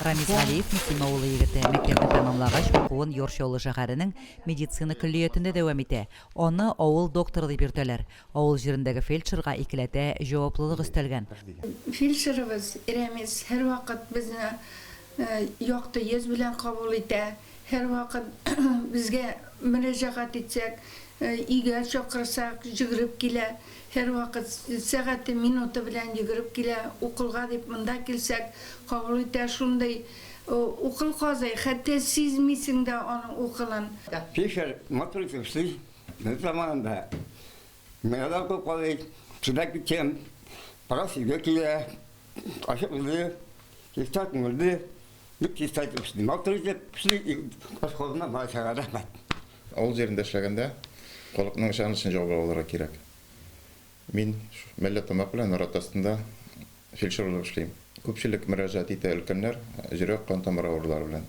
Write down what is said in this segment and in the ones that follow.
Рамис Галиев, Мөслим авылы егете, мәктәпне тәмамлагач, укуын Яр Чаллы шәһәренең медицина көллиятендә дәвам итә. Аны авыл докторы дип йөртәләр. Авыл җирендәге фельдшерга икеләтә җаваплылык өстәлгән. Фельдшерыбыз Рәмис һәрвакыт безне якты йөз белән кабул итә, һәрвакыт безгә мөрәҗәгать итсәк, өйгә чакырсак, йөгереп килә. Һәрвакыт сәгате, минуты белән йөгереп килә. Уколга дип монда килсәк, кабул итә. Шундый укол казый, хәтта сизмисең дә аның уколын. Фельдшер матур итеп эшли. Безнең заманында миңа да укол казый, чыдап китсәм, бераз өйгә килә, ачык йөзле, чиста күңелле, бик чиста итеп эшли. Матур итеп эшли, башкаларына бала-чага рәхмәт. Авыл җирендә эшләгәндә халыкның ышанычын җавап алырга кирәк. Мин Мәлләтамак белән Нарат Астында фельдшер булып эшлим. Күпчелек мөрәҗәгать итә өлкәннәр, йөрәк-кан тамыр авырулары белән.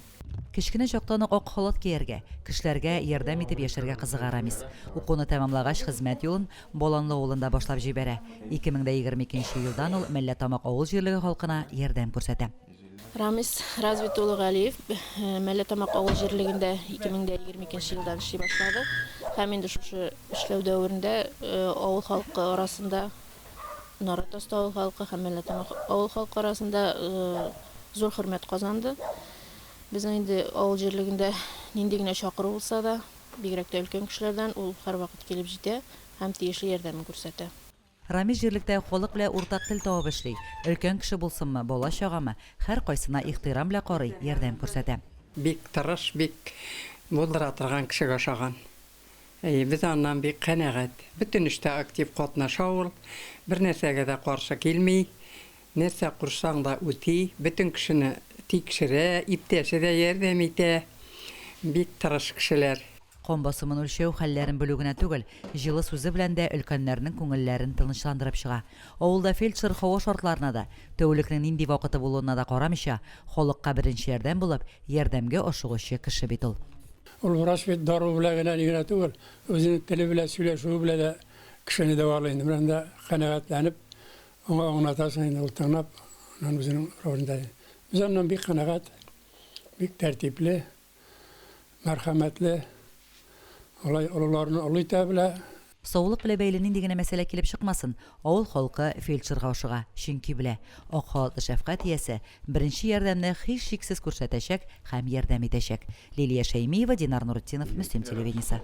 Кечкенә чактан ук ак халат кияргә, кешеләргә ярдәм итеп яшәргә кызыга Рамис. Укуны тәмамлагач, хезмәт юлын Баланлы авылында башлап җибәрә. 2022 нче елдан ул Мәлләтамак авыл җирлеге халкына ярдәм күрсәтә. Рамис Развит улы Галиев Мәлләтамак авыл җирлегендә 2022 елдан эшли башлады һәм инде шушы эшләү дәверендә авыл халкы арасында, Нарат Асты авыл халкы һәм Мәлләтамак авыл халкы арасында зур хөрмәт казанды. Безнең инде авыл җирлегендә нинди генә чакыру булса да, бигрәк тә өлкән кешеләрдән, ул һәрвакыт килеп җитә һәм тиешле ярдәмен күрсәтә. Рамис җирлектә халык белән уртак тел табып эшли. Өлкән кеше булсынмы, бала-чагамы, һәркайсына ихтирам белән карый, ярдәм күрсәтә. Бик тырыш, бик булдыра торган кешегә ошаган. Әйе, без аннан бик канәгать. Бөтен эштә актив катнаша ул, бернәрсәгә дә каршы килми, нәрсә кушсаң да үти, бөтен кешене тикшерә, иптәше дә ярдәм итә. Бик тырыш кешеләр. Кан басымын үлчәү, хәлләрен белү генә түгел, җылы сүзе белән дә өлкәннәрнең күңелләрен тынычландырып чыга. Авылда фельдшер һава шартларына да, тәүлекнең нинди вакыты булуына да карамыйча, халыкка беренчеләрдән булып, ярдәмгә ашыгучы кеше бит ул. Ул врач бит дару белән генә ни генә түгел, үзенең теле белән, сөйләшүе белән дә кешене дәвалый инде. Менә анда канәгатьләнеп, аңа аңлатасың инде, ул тыңлап, аннан үзенең ролендә. Без аннан бик канәгать, бик тәртипле. Мәрхәмәтле, алай олыларны олы итә белә. Саулык белән бәйле нинди генә мәсьәлә килеп чыкмасын, авыл халкы фельдшерга ашыга, чөнки белә, ак халатлы шәфкать иясе беренче ярдәмне һичшиксез күрсәтәчәк һәм ярдәм итәчәк. Лилия Шәймиева, Динар Нуретдинов, Мөслим телевидениесе.